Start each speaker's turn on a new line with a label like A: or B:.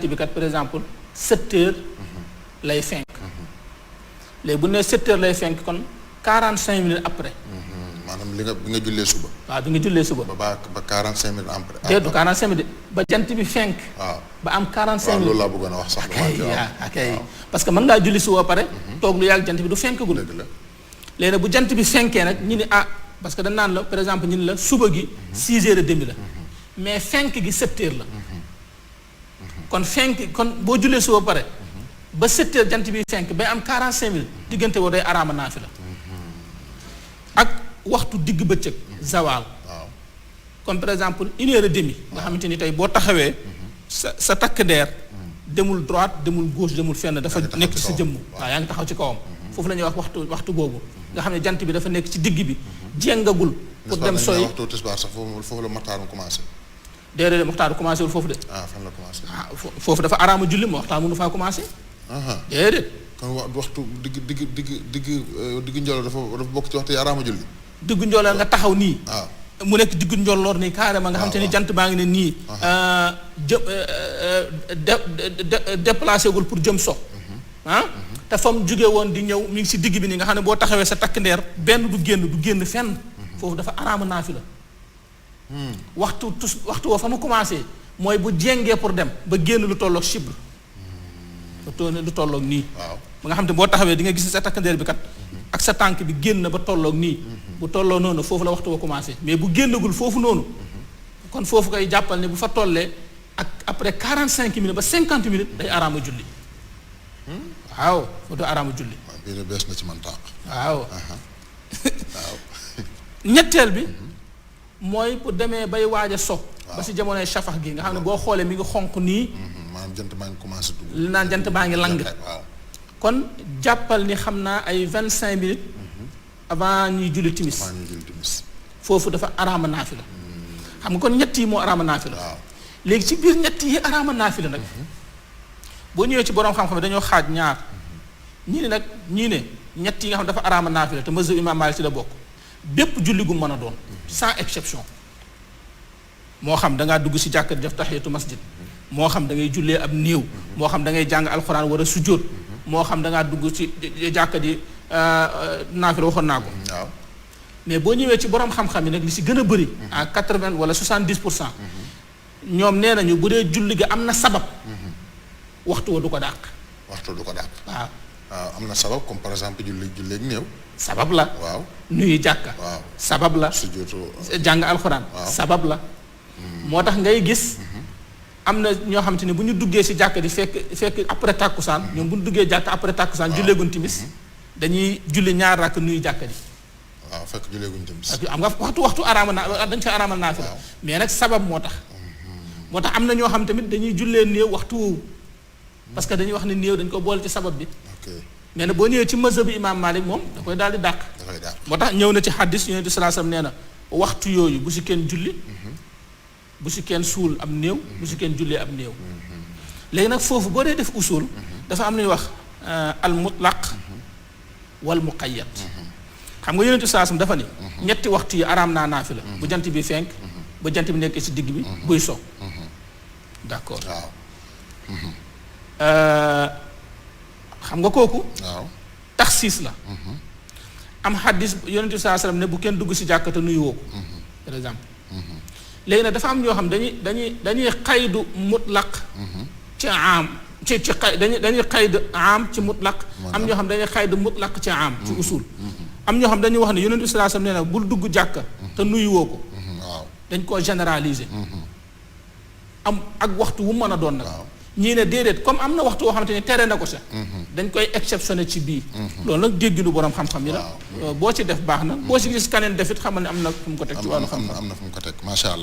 A: bi kat par exemple 7 heures lay fenk léegi bu ne 7 heures lay fenk kon 45 minutes après.
B: maanaam li nga bi nga jullee suba.
A: waaw bi nga jullee suba.
B: ba 45 minutes après.
A: déedéet 45 minutes ba jant bi fenk.
B: waaw
A: ba am 45 minutes.
B: loolu laa bëggoon a wax sax.
A: ok parce que mën ngaa julli suba pare. toog lu yàgg jant bi du fenkagul.
B: dëgg la
A: léegi nag bu jant bi fenkee nag ñu ni parce que dañ naan la par exemple ñu ni la suba gi 6 heures et demi la. mais fenk gi 7 heures la. kon boo jullee suba pare. ba 7 heures jant bi fenk bay am 45 minutes diggante woo day araama naafila ak waxtu digg bëccëg zawal
B: waaw
A: comme par exemple 1 heure et demie nga xamante ni tey boo taxawee sa takk deer demul droite demul gauche demul fenn dafa nekk ci sa jëmm waaw yaa ngi taxaw ci kawam foofu la ñuy wax waxtu boobu nga xam ne jant bi dafa nekk ci digg bi jéngagul pour dem soy
B: waxtu tisbaar sax foofu la maxtaaru commencé
A: déedéet maxtaaru commencé wul foofu de
B: fan la commencé
A: foofu dafa araama julli moo waxtaan mënu faa commencé déedéet
B: kon waxtu digg njool dafa bokk ci waxtu yi araama julli
A: diggu njoolal nga taxaw nii
B: waaw
A: mu nekk diggu njolloor nii carrément nga xam te ni jant baa ngi ne nii déplacé gul pour jëm so te fa mu jóge woon di ñëw mi ngi si digg bi nii nga xam ne boo taxawee sa takk ndeer benn du génn fenn foofu dafa araama naafila waxtu woo fa mu commencé mooy bu jéngee pour dem ba génn lu tolloog chibre lu tolloog nii ba nga xam te boo taxawee di nga gis sa takk ndeer bi kat ak sa tànk bi génn ba tolloog nii bu tolloo noonu foofu la waxtu wa commencé mais bu génnagul foofu noonu kon foofu koy jàppal ne bu fa tollee ak après 45 minutes ba 50 minutes day araama julli waaw foofu day araama julli
B: bii bees na ci man tàq
A: waaw ñetteel bi mooy bu demee bay waaj a so ba si jamonoy safax gi nga xam ne boo xoolee mi ngi xonq nii
B: maanaam jant baa ngi commencé dugg
A: li naan jant baa ngi lang kon jàppal ni xam naa ay 25 minutes avant ñuy julli timis foofu dafa araama naafila xam nga kon ñett yi moo araama naafila léegi ci biir ñett yi araama naafila nag boo ñëwee ci borom xam-xam dañoo xaaj ñaar ñii ne ñett yi nga xam dafa araama naafila te mazhab Imam Malik ci la bokk bépp julli gu mën a doon sans exception moo xam da ngaa dugg si jàkka def tahiyatu masjid moo xam da ngay jullee ab néew moo xam da ngay jàng alxuraan war a sujjóot moo xam da ngaa dugg ci jàkka ji naafila waxoon naa ko mais boo ñëwee ci borom xam-xam yi nag li si gën a bëri à 80 wala 70% ñoom nee nañu bu dee julli ga am na sabab waxtu wa du ko dàq waaw
B: am na sabab comme par exemple julleeg néew
A: sabab la
B: waaw
A: nuyu jàkka
B: waaw
A: sabab la
B: sujjóotu
A: jàng alxuraan sabab la moo tax ngay gis am na ñoo xam te ne bu ñu duggee si jàkka di fekk après tàkkusaan ñoom bu ñu duggee jàkka après tàkkusaan julleeguñ timis dañuy julli ñaar rakk nuyu jàkka ji
B: waaw fekk julleeguñ timis
A: am nga waxtu araama naa dañ ca araamal naafila mais nag sabab moo tax am na ñoo xam tamit dañuy jullee néew waxtu woowu parce que dañuy wax ne néew dañ ko boole ci sabab bi mais nag boo ñëwee ci mazhab bi Imam Malik moom da koy daal di dàq moo tax ñëw na ci xaddis Yonent bi sallallahu alayhi wasallam nee na waxtu yooyu bu si kenn julli bu si kenn suul am néew bu si kenn jullee am néew léegi nag foofu boo dee def usul dafa am lu ñuy wax al mutlaq wal muqayyad xam nga Yonent bi sallallahu alayhi wasallam dafa ni ñetti waxtu yi araam naa naafila bu jant bi fenk ba jant bi nekkee si digg bi buy so d'accord xam nga kooku taxsiis la am xaddis Yonent bi sallallahu alayhi wasallam ne bu kenn dugg si jàkkata nuyu woo ko par exemple léegi nag dafa am ñoo xam dañuy xaydu mutlaq ci am ci dañuy xaydu am ci mutlaq am ñoo xam dañuy xaydu mutlaq ci am ci usul am ñoo xam dañuy wax ne Yonent bi sallallahu alayhi wasallam nee na bul dugg jàkka te nuyu woo ko dañ koo généraliser am ak waxtu wu mën a doon nag ñii ne déedéet comme am na waxtu woo xamante ni tere na ko sax dañ koy exceptionné ci bii loolu nag dégginu borom xam-xam yi la boo ci def baax na boo ci gis kaneen defit xamal ne am na fu mu ko teg ci wàllu xam-xam
B: am na fu mu ko teg macha allah